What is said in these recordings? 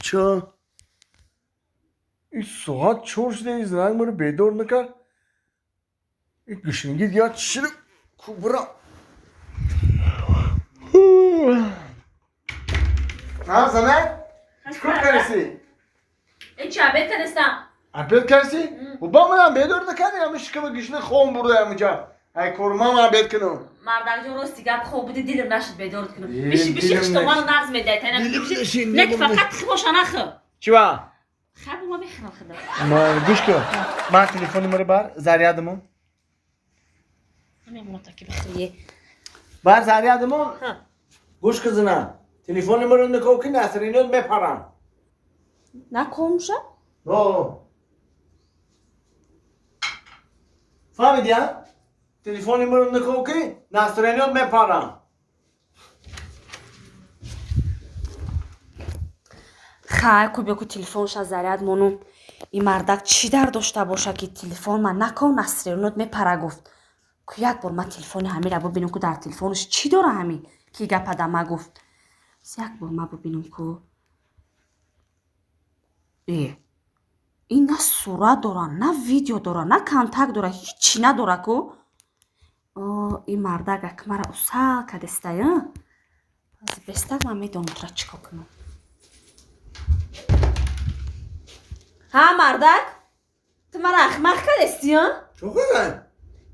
Ча? Ин соат 4 шуда, ин занак маро бедор накард. Ин гушнагӣ дигар чиро кубра. А, занак? Чикор кардӣ? Ҳечи, обед кардастам. Обед кардӣ? Ба манам бедор накардӣ, ҳами шикама гушна хом бурда ҳаминҷа. Ай кор ман обед кунам. Мардакҷон, рости гап, хоб буди, дилам нашуд бедорат кунам. Э, Биши, биши, дилам хиштоману нашуд. нағз медиҳад. Тайна Дилам биши. нашуд, Не, ки дилам фақат тихи боша, нахӯ. Чӣ ва? Хаб, ма мехӯрам худам. Ма гӯш кун. Ман телефони маро бар, зарядамон. Ҳамин таки бихӯрие. Бар зарядамон. Ҳа. Гӯш кун, зина. Телефони маро нигоҳ кун, насринот мепарам. Накомша? О. Фаҳмидӣ, а? Телефони маро нигоҳ кун, насринот мепарам. Хай, ку бё, ку телефонша заряд монум. Ин мардак чӣ дар дошта боша, ки телефон ман након, насринот мепара гуфт. Ку як бор ман телефони ҳамира бубинам, ку дар телефонаш чӣ дора ҳамин, ки гапа да ма гуфт. Як бор ма бубинам ку. Э, ин на сурат дора, на видео дора, на контакт дора, ҳичи надора ку. О, ин мардак ак мара усал кадестай, а? Бестак ман медонам тура чӣ кор кунам. Ҳа, мардак, ту мара ахмақ кадести, а? Чӣ кардам?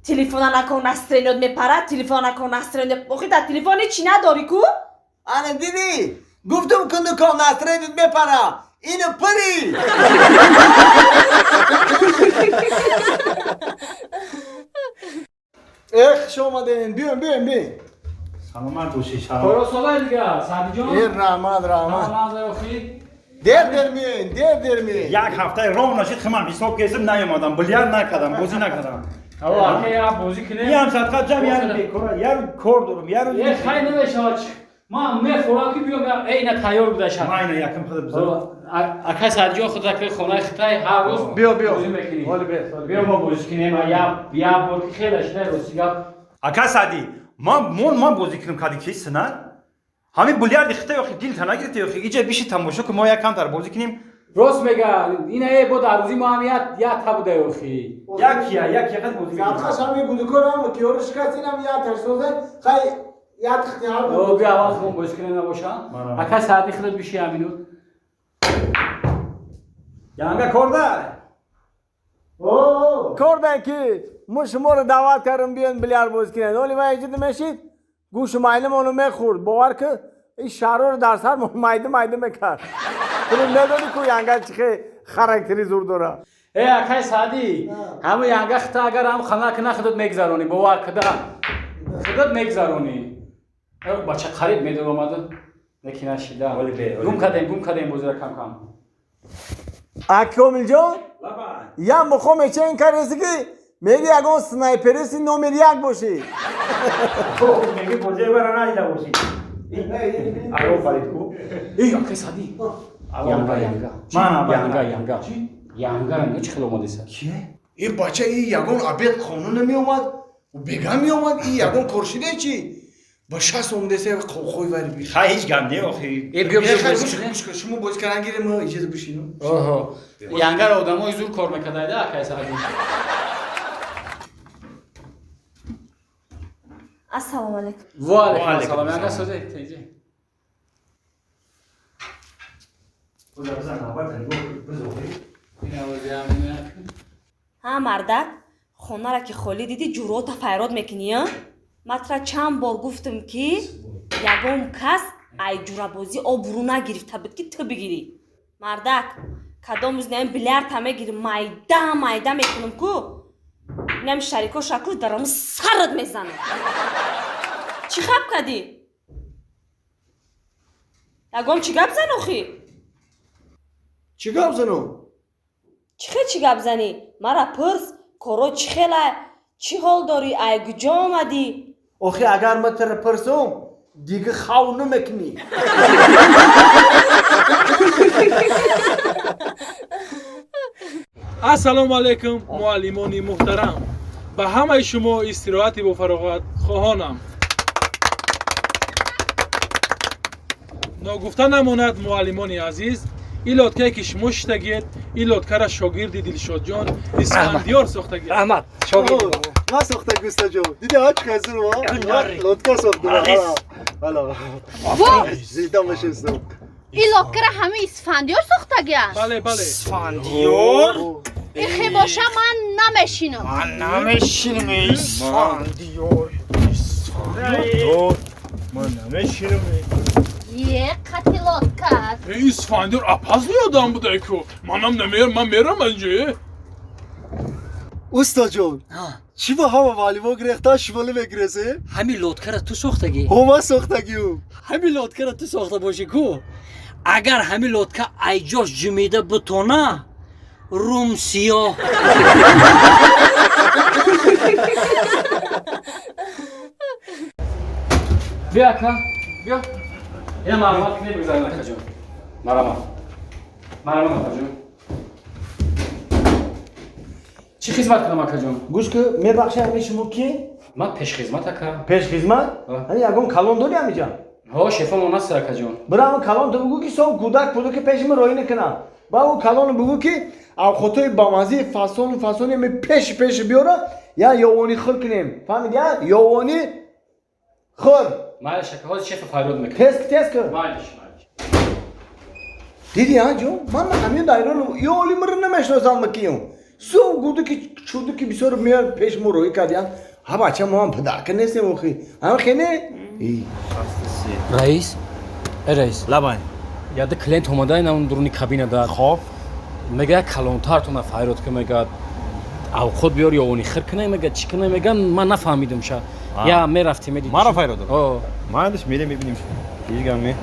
Телефона након, настроениёт мепарад, телефона након, настроениёт. Охи дар телефон ҳичи надорӣ ку? Ана дидӣ? Гуфтам, ку нукон настроениёт мепара. Ину пури. Э, хуш омадем. Биём, биём, биём. Саломат бошӣ, салом. Коро солай дига, Саъдиҷон. Э, раҳмат, раҳмат. Охи. Дер дер миёен, дер дер миёен. Як ҳафтаи ров нашид, химам ҳисоб кесим, наёмадам, билярд накардам, бозӣ накардам. Аво, ака, я бозӣ кунем. Ям садқа ҷам, яру бекора, яру кор дорум, яру. Е, хай, намешавад. Ман мефорам ки биём, эй, на тайёр будаша. Майна якм худа бизор. Ака Саъдиҷон, худ ака хонаи хитай ҳар рӯз Биё, биё. бозӣ мекунӣ. Ҳоли бес, ҳоли. Биё, мо бозӣ кунем, я я бор ки хеле шуда, рости гап. Ака Саъдӣ, ман мон ман бозӣ кунам кади ки сина? Ҳамин билярди хитай охи дил та нагирифти охи иҷа биши тамошо ку, мо як камтар бозӣ кунем. Рост мега, ина е бо дар рӯзи мо ҳам я та буда охи. Якия, якия қад бозӣ мекунем. Садқаш ҳами гудукорам, киёру шикаст, инам я ташсозе, хай я тихти ҳар. О, биё, аввал худмон бозӣ кунем набоша. Мана. Ака Саъдӣ, худат биши ҳаминут. Янга корда. О, корда ки мо шуморо даъват кардем, биён билярд бозӣ кунед. Оли вай иҷида мешид, гӯшу майлимону мехӯрд. Бовар ки, ин шаҳрҳоро дар сар майда майда мекард. Ту медонӣ ку янга чӣ хел характери зур дорад. Э, акай Саъдӣ, ҳамун янга хита агар ҳам хана кина, худат мегзаронӣ, бовар кида. Худат мегзаронӣ. Э, бача қариб медаромада. Лекин нашида. Оли бе, оли Гум бе. кардем, гум кардем бозира кам кам. А Комилҷон, Лаба. я мухо мечен кареси ки меги ягон снайпериси номер як бошӣ. Меги бозӣ вара надида бошӣ. Аро парид ку. Эй, акай Саъдӣ. Янга, янга. Мана, мана. Янга, янга. Янга, янга чӣ хел омадеса? Ин бача и ягон обед хона намеомад, бега меомад, и ягон коршиде чи? Ба шаст омадеса қоқои вари би. Хай, ҳеҷ гап не охи. Э, биё, биё, бозӣ кунем. Шумо бозӣ кардан гирем, мо иҷоза бишинем. Оҳо. Янгаро одамои зур кор мекардайда, акай Саъдӣ. Ассалому алайкум. Ва алайкум Ва алайкум ассалом. Янга ассалом. созе, теҷи. Биза, биза, навбат нигоҳ бизо. Ина бозӣ ҳамин. Ҳа, мардак, хонара ки холӣ дидӣ, ҷуръота файрод мекунӣ, а? Ман тура чанд бор гуфтам, ки ягон кас ай ҷурабозӣ обрӯ нагирифта буд, ки ту бигирӣ. Мардак, кадом рӯз наем билярдта мегирӣ, майда майда мекунам ку. Инам шарико шаку дарому сарат мезанам. Чӣ хаб кардӣ? Ягон чӣ гап зан охӣ? Чӣ гап занам? Чӣ хел чӣ гап занӣ? Мара пурс, коро чӣ хела, чӣ ҳол дорӣ, ай куҷо омадӣ? Охи агар ман туро пурсам, дига хав намекунӣ. Ассалому алайкум, муаллимони муҳтарам. Ба ҳамаи шумо истироҳати бофароғат хоҳонам. Ногуфта намонад, муаллимони азиз, ин лодкае ки шумо шиштагиед, ин лодкара шогирди Дилшодҷон Исфандиёр сохтагиед. Раҳмат, шогирд. Ман сохтагӣ, устаҷон. Диди, ҳа, чӣ қадр лодка сохтам. Ҳало зинда бошед. Ин лодкара ҳама Исфандиёр сохтагиаст? Бале, бале. Исфандиёр. Ихе боша, ман намешинам. Ман намешинам. Исфандиёр, Исфандиёр, ман намешинам. Е, қати лодка аст. Исфандиёр опасный одам буда ку. Манам намерам, ман мерам анҷо. Устаҷон, чӣ ба ҳама муаллимо гирехта шумолӣ мегиресе? Ҳамин лодкара ту сохтагӣ? Ҳо, ман сохтагиюм. Ҳамин лодкара ту сохта бошӣ ку, агар ҳамин лодка айҷош ҷумида бутона, рум сиёҳ. Биё, ака, биё, ина маълумот кунед, бигзарен, акаҷон. Марҳамат, марҳамат, акаҷон. Чӣ хизмат кунам, акаҷон? Гӯш ки, мебахшед, ҳамин шумо ки? Ман пешхизмат, ака. Пешхизмат? Ҳамин ягон калон дори ҳамиҷа? Ҳо, шефамон аст, акаҷон. Бира, ҳамин калон ту бугӯ, ки сов кӯдак пудаки пеши мо роҳӣ накунам. Ба ӯ калону бугӯ, ки авқотҳои бамазии фасону фасони ами пеши пеши биёра, я ёвонӣ хӯр кунем. Фаҳмиди, я ёвонӣ хӯр. Майлиш, ака, ҳозир шефа фарёд мекунам. Тез, тез кун. Майлиш, майлиш. Диди, а ҷон, ман ҳамин дайрону ёли миро намешиносам, макиюм. Сов гудаки чудаки бисёр меяд пеш мо роҳӣ кардиян. Ҳа, бача, мо ҳам падарка нестем охи. Ҳам хене? Раис, э раис. Лабай. Яда клиент омада, ин дуруни кабина дар. Хоб. Мега, калонтартона фарёд ка, мега, авқот биёр, ёвони хир кунай, мега, чӣ кунай, мега, ман нафаҳмидум ша. Я мерафтем, медидӣ. Маро фарёд дорад? О. Майлиш, мерем, мебинем. Ҳеҷ гап не.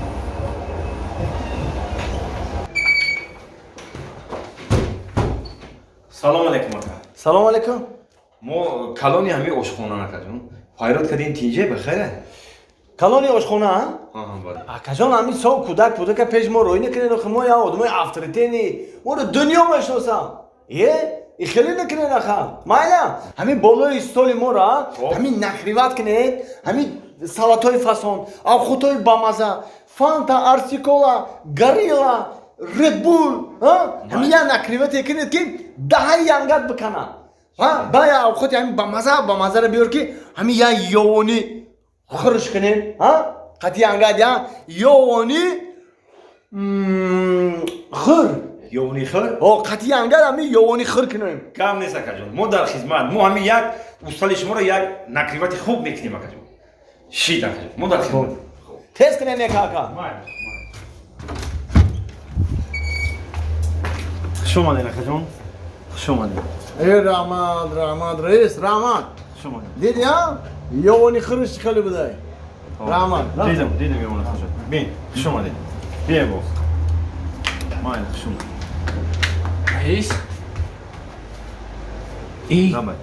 Салом алейкум, ака. Салом алейкум. Мо калони ҳамин ошхона, акаҷон. Фарёд кардем, тинҷе, бахайре? Калони ошхона, а? Бале. Акаҷон, ҳамин сов кӯдак пудака пеш мо роҳӣ накунед охи. Мо я одамои авторитетный, моро дунё мешиносам. Е, и хеле накунед аха. Майла, ҳамин болои столи моро ҳамин накрывать кунед, ҳамин салатҳои фасон, авхутҳои бамаза, Фанта, Арсикола, Горилла, Редбул, ҳамин я накрывать е кунед, ки даҳаи янгат бикана. Ба я авхоти ҳамин бамаза бамазаро биёр, ки ҳамин я ёвонӣ хӯрш кунем. Қати янгат я ёвонӣ хӯр. Ёвонӣ хӯр? О, қати янгат ҳамин ёвонӣ хӯр кунем. Гап нест, акаҷон, мо дар хизмат. Мо ҳамин як устали шуморо як накрывать и хуб мекунем, акаҷон. Шид, акаҷон, мо дар хизмат. Тез кунем, яка ака. Хуш омадед, акаҷон, хуш омадед. Э, раҳмат, раҳмат, раис, раҳмат. Хуш омадед. Диди, а, ёвони хӯрш чӣ хеле будай? Раҳмат. Дидам, дидам ёвони хӯрш. Бин, хуш омадед, бием боз. Майли, хуш омадед. Раис, и Лабай.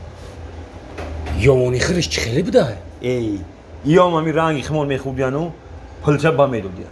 Ёвони хириш чӣ хеле буда? Эй, иём ҳамин ранги химон мехӯбияну пулча ба медодия.